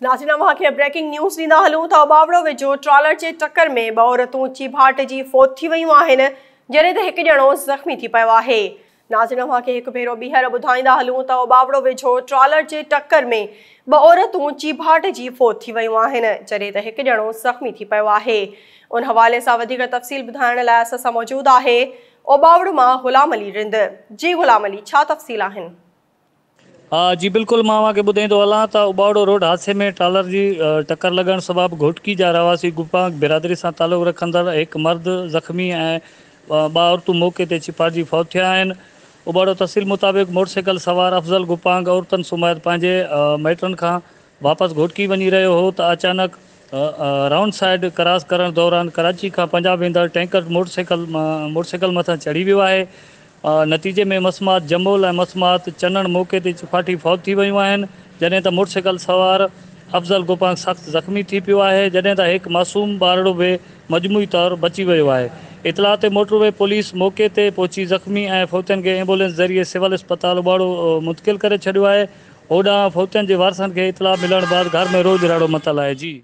ناظرين اوهان کي بريڪنگ نيوز ڏيندا هلون ته اوٻاوڙو ويجهو ٽرالر جي ٽڪر ۾ ٻه عورتون چيڀاٽجي فوت ٿي ويون آهن جڏهن ته هڪ ڄڻو زخمي ٿي پيو آهي. ناظرين اوهان کي هڪ ڀيرو ٻيهر ٻڌائيندا هلون ته اوٻاوڙو ويجهو ٽرالر جي ٽڪر ۾ ٻه عورتون چيڀاٽجي فوت ٿي ويون آهن جڏهن ته هڪ ڄڻو زخمي ٿي پيو آهي. ان حوالي سان وڌيڪ تفصيل ٻڌائڻ لاء اسان سان موجود آهي اوٻاوڙو مان غلام علي رند. جي غلام علي ڇا تفصيل آهن؟ ها جي بلڪل مان اوهان کي ٻڌائيندو هلان ته اٻاوڙو روڊ حادثي ۾ ٽرالر جي ٽڪر لڳڻ سبب گهوٽڪي جا رهواسي گپانگ برادري سان تعلق رکندڙ هڪ مرد زخمي ۽ ٻه عورتون موقعي تي ڇپاٽجي فوت ٿيا آهن. اٻاوڙو تحصيل مطابق موٽرسائيڪل سوار افضل گپانگ عورتن سميت پنهنجي مائٽن کان واپس گهوٽڪي وڃي رهيو هو ته اچانڪ رائونڊ سائيڊ ڪراس ڪرڻ دوران ڪراچي کان پنجاب ويندڙ ٽينڪر موٽرسائيڪل موٽرسائيڪل مٿان چڙهي ويو آهي نتيجي ۾ مسمات جمول ۽ مسمات چنڻ موقعي تي چڦاٽي فوت ٿي ويون آهن، جڏهن ته موٽرسائيڪل سوار افضل گوپانگ سخت زخمي ٿي پيو آهي، جڏهن ته هڪ معصوم ٻارڙو به مجموعي طور بچي ويو آهي. اطلاع تي موٽروي پوليس موقعي تي پهچي زخمي ۽ فوتين کي ايمبولينس ذريعي سول اسپتال اٻاڙو منتقل ڪري ڇڏيو آهي، هوڏانهن فوتين جي وارثن کي اطلاع ملڻ بعد گهر ۾ روڄ راڙو متل آهي. جي.